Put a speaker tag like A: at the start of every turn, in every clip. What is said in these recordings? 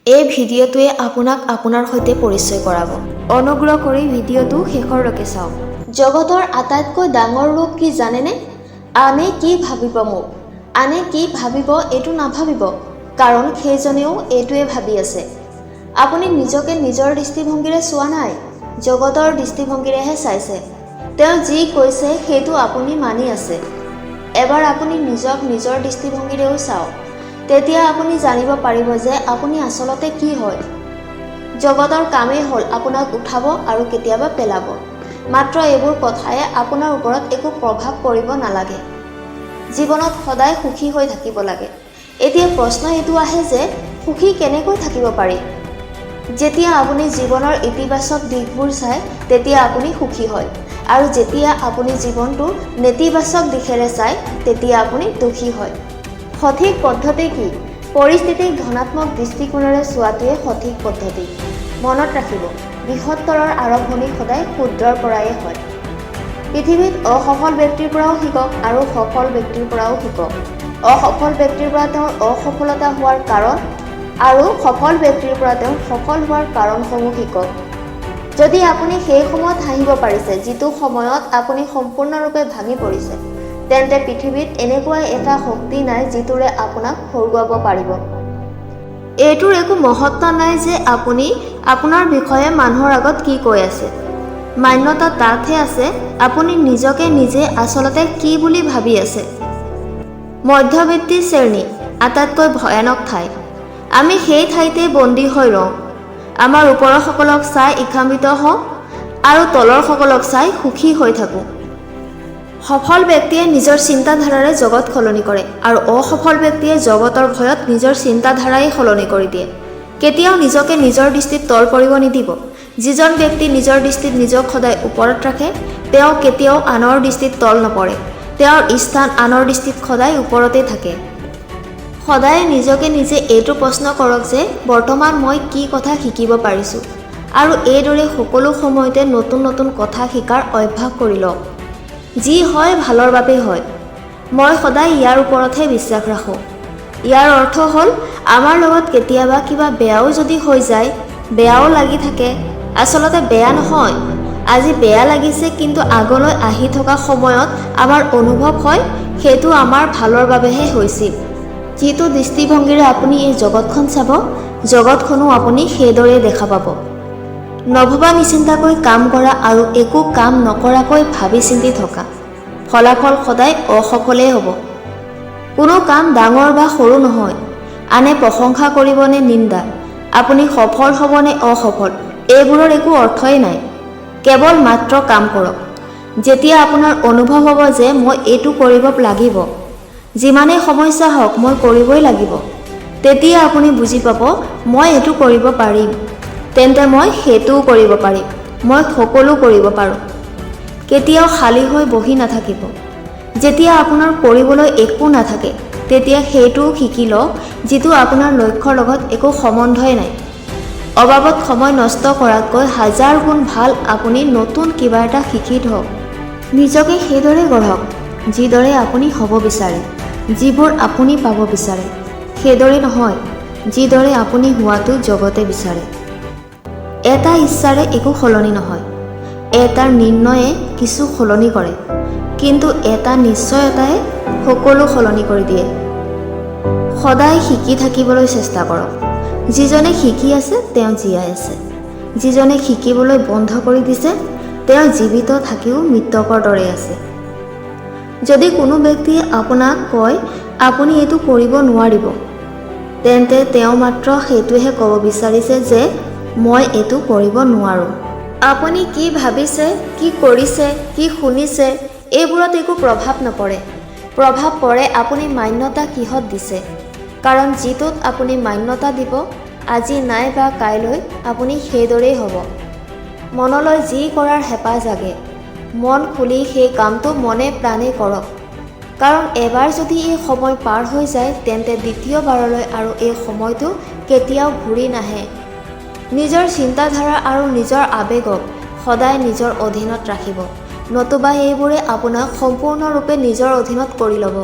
A: এই ভিডিঅ'টোৱে আপোনাক আপোনাৰ সৈতে পৰিচয় কৰাব। অনুগ্ৰহ কৰি ভিডিঅ'টো শেষৰলৈকে চাওক। জগতৰ আটাইতকৈ ডাঙৰ ৰোগ কি জানেনে? আনে কি ভাবিব মোক, আনে কি ভাবিব এইটো নাভাবিব, কাৰণ সেইজনেও এইটোৱে ভাবি আছে। আপুনি নিজকে নিজৰ দৃষ্টিভংগীৰে চোৱা নাই, জগতৰ দৃষ্টিভংগীৰেহে চাইছে। তেওঁ যি কৈছে সেইটো আপুনি মানি আছে। এবাৰ আপুনি নিজক নিজৰ দৃষ্টিভংগীৰেও চাওক, তেতিয়া আপুনি জানিব পাৰিব যে আপুনি আচলতে কি হয়। জগতৰ কামেই হ'ল আপোনাক উঠাব আৰু কেতিয়াবা পেলাব। মাত্ৰ এইবোৰ কথাই আপোনাৰ ওপৰত একো প্ৰভাৱ পৰিব নালাগে। জীৱনত সদায় সুখী হৈ থাকিব লাগে। এতিয়া প্ৰশ্ন এইটো আহে যে সুখী কেনেকৈ থাকিব পাৰি? যেতিয়া আপুনি জীৱনৰ ইতিবাচক দিশবোৰ চায়, তেতিয়া আপুনি সুখী হয় আৰু যেতিয়া আপুনি জীৱনটো নেতিবাচক দিশেৰে চায়, তেতিয়া আপুনি দুখী হয়। সঠিক পদ্ধতি কি? পৰিস্থিতিক ধনাত্মক দৃষ্টিকোণেৰে চোৱাটোৱে সঠিক পদ্ধতি। মনত ৰাখিব, বৃহত্তৰৰ আৰম্ভণি সদায় ক্ষুদ্ৰৰ পৰাই হয়। পৃথিৱীত অসফল ব্যক্তিৰ পৰাও শিকক আৰু সফল ব্যক্তিৰ পৰাও শিকক। অসফল ব্যক্তিৰ পৰা তেওঁৰ অসফলতা হোৱাৰ কাৰণ আৰু সফল ব্যক্তিৰ পৰা তেওঁ সফল হোৱাৰ কাৰণসমূহ শিকক। যদি আপুনি সেই সময়ত হাঁহিব পাৰিছে, যিটো সময়ত আপুনি সম্পূৰ্ণৰূপে ভাঙি পৰিছে, তেন্তে পৃথিৱীত এনেকুৱা এটা শক্তি নাই যিটোৰে আপোনাক হৰুৱাব পাৰিব। এইটোৰ একো মহত্ব নাই যে আপুনি আপোনাৰ বিষয়ে মানুহৰ আগত কি কৈ আছে। মান্যতা তাতহে আছে, আপুনি নিজকে নিজে আচলতে কি বুলি ভাবি আছে। মধ্যবিত্ত শ্ৰেণী আটাইতকৈ ভয়ানক ঠাই। আমি সেই ঠাইতেই বন্দী হৈ ৰওঁ। আমাৰ ওপৰৰসকলক চাই ঈৰ্ষান্বিত হওঁ আৰু তলৰসকলক চাই সুখী হৈ থাকোঁ। সফল ব্যক্তিয়ে নিজৰ চিন্তাধাৰাৰে জগত সলনি কৰে আৰু অসফল ব্যক্তিয়ে জগতৰ ভয়ত নিজৰ চিন্তাধাৰাই সলনি কৰি দিয়ে। কেতিয়াও নিজকে নিজৰ দৃষ্টিত তল পৰিব নিদিব। যিজন ব্যক্তি নিজৰ দৃষ্টিত নিজক সদায় ওপৰত ৰাখে, তেওঁ কেতিয়াও আনৰ দৃষ্টিত তল নপৰে। তেওঁৰ স্থান আনৰ দৃষ্টিত সদায় ওপৰতেই থাকে। সদায় নিজকে নিজে এইটো প্ৰশ্ন কৰক যে বৰ্তমান মই কি কথা শিকিব পাৰিছোঁ আৰু এইদৰে সকলো সময়তে নতুন নতুন কথা শিকাৰ অভ্যাস কৰি লওক। যি হয় ভালৰ বাবেই হয়, মই সদায় ইয়াৰ ওপৰতহে বিশ্বাস ৰাখোঁ। ইয়াৰ অৰ্থ হ'ল, আমাৰ লগত কেতিয়াবা কিবা বেয়াও যদি হৈ যায়, বেয়াও লাগি থাকে, আচলতে বেয়া নহয়। আজি বেয়া লাগিছে, কিন্তু আগলৈ আহি থকা সময়ত আমাৰ অনুভৱ হয় সেইটো আমাৰ ভালৰ বাবেহে হৈছিল। যিটো দৃষ্টিভংগীৰে আপুনি এই জগতখন চাব, জগতখনো আপুনি সেইদৰেই দেখা পাব। নভবা নিচিন্তাকৈ কাম কৰা আৰু একো কাম নকৰাকৈ ভাবি চিন্তি থকা, ফলাফল সদায় অসফলেই হ'ব। কোনো কাম ডাঙৰ বা সৰু নহয়। আনে প্ৰশংসা কৰিব নে নিন্দা, আপুনি সফল হ'ব নে অসফল, এইবোৰৰ একো অৰ্থই নাই। কেৱল মাত্ৰ কাম কৰক। যেতিয়া আপোনাৰ অনুভৱ হ'ব যে মই এইটো কৰিব লাগিব, যিমানেই সমস্যা হওক মই কৰিবই লাগিব, তেতিয়া আপুনি বুজি পাব, মই এইটো কৰিব পাৰিম, তেন্তে মই সেইটোও কৰিব পাৰিম, মই সকলো কৰিব পাৰোঁ। কেতিয়াও খালী হৈ বহি নাথাকিব। যেতিয়া আপোনাৰ কৰিবলৈ একো নাথাকে, তেতিয়া সেইটোও শিকি লওক যিটো আপোনাৰ লক্ষ্যৰ লগত একো সম্বন্ধই নাই। অবাবত সময় নষ্ট কৰাতকৈ হাজাৰ গুণ ভাল আপুনি নতুন কিবা এটা শিকি থওক। নিজকে সেইদৰে গঢ়ক যিদৰে আপুনি হ'ব বিচাৰে, যিবোৰ আপুনি পাব বিচাৰে, সেইদৰে নহয় যিদৰে আপুনি হোৱাটো জগতে বিচাৰে। এটা ইচ্ছাৰে একো সলনি নহয়। এটা নিৰ্ণয়ে কিছু সলনি কৰে, কিন্তু এটা নিশ্চয়তাই সকলো সলনি কৰি দিয়ে। সদায় শিকি থাকিবলৈ চেষ্টা কৰক। যিজনে শিকি আছে, তেওঁ জীয়াই আছে। যিজনে শিকিবলৈ বন্ধ কৰি দিছে, তেওঁ জীৱিত থাকিও মৃতকৰ দৰে আছে। যদি কোনো ব্যক্তিয়ে আপোনাক কয়, আপুনি এইটো কৰিব নোৱাৰিব, তেন্তে তেওঁ মাত্ৰ সেইটোহে ক'ব বিচাৰিছে যে মই এইটো কৰিব নোৱাৰোঁ। আপুনি কি ভাবিছে, কি কৰিছে, কি শুনিছে, এইবোৰত একো প্ৰভাৱ নপৰে। প্ৰভাৱ পৰে আপুনি মান্যতা কিহত দিছে। কাৰণ যিটোত আপুনি মান্যতা দিব, আজি নাই বা কাইলৈ আপুনি সেইদৰেই হ'ব। মনলৈ যি কৰাৰ হেঁপাহ জাগে, মন খুলি সেই কামটো মনে প্ৰাণে কৰক। কাৰণ এবাৰ যদি এই সময় পাৰ হৈ যায়, তেন্তে দ্বিতীয়বাৰলৈ আৰু এই সময়টো কেতিয়াও ঘূৰি নাহে। নিজৰ চিন্তাধাৰা আৰু নিজৰ আৱেগক সদায় নিজৰ অধীনত ৰাখিব, নতুবা এইবোৰে আপোনাক সম্পূৰ্ণৰূপে নিজৰ অধীনত কৰি ল'ব।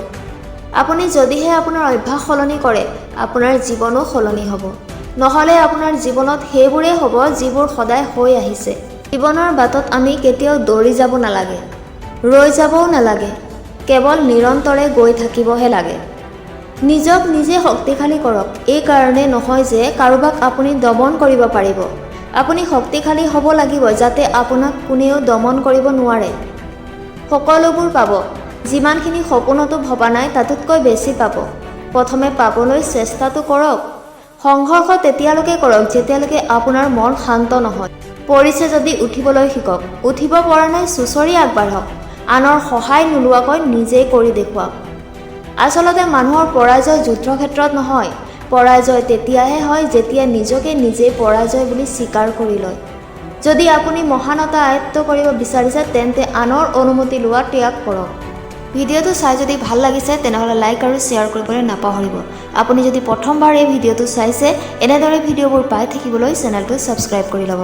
A: আপুনি যদিহে আপোনাৰ অভ্যাস সলনি কৰে, আপোনাৰ জীৱনো সলনি হ'ব। নহ'লে আপোনাৰ জীৱনত সেইবোৰেই হ'ব যিবোৰ সদায় হৈ আহিছে। জীৱনৰ বাটত আমি কেতিয়াও দৌৰি যাব নালাগে, ৰৈ যাবও নালাগে, কেৱল নিৰন্তৰে গৈ থাকিবহে লাগে। নিজক নিজে শক্তিশালী কৰক, এই কাৰণে নহয় যে কাৰোবাক আপুনি দমন কৰিব পাৰিব। আপুনি শক্তিশালী হ'ব লাগিব যাতে আপোনাক কোনেও দমন কৰিব নোৱাৰে। সকলোবোৰ পাব, যিমানখিনি সপোনতো ভবা নাই তাতোতকৈ বেছি পাব। প্ৰথমে পাবলৈ চেষ্টাটো কৰক। সংঘৰ্ষ তেতিয়ালৈকে কৰক যেতিয়ালৈকে আপোনাৰ মন শান্ত নহয়। পৰিছে যদি উঠিবলৈ শিকক, উঠিব পৰা নাই চুঁচৰি আগবাঢ়ক, আনৰ সহায় নোলোৱাকৈ নিজেই কৰি দেখুৱাওক। আচলতে মানুহৰ পৰাজয় যুদ্ধক্ষেত্ৰত নহয়, পৰাজয় তেতিয়াহে হয় যেতিয়া নিজকে নিজেই পৰাজয় বুলি স্বীকাৰ কৰি লয়। যদি আপুনি মহানতা আয়ত্ব কৰিব বিচাৰিছে তেন্তে আনৰ অনুমতি লোৱা ত্যাগ কৰক। ভিডিঅ'টো চাই যদি ভাল লাগিছে তেনেহ'লে লাইক আৰু শ্বেয়াৰ কৰিবলৈ নাপাহৰিব। আপুনি যদি প্ৰথমবাৰ এই ভিডিঅ'টো চাইছে, এনেদৰে ভিডিঅ'বোৰ পাই থাকিবলৈ চেনেলটো ছাবস্ক্ৰাইব কৰি ল'ব।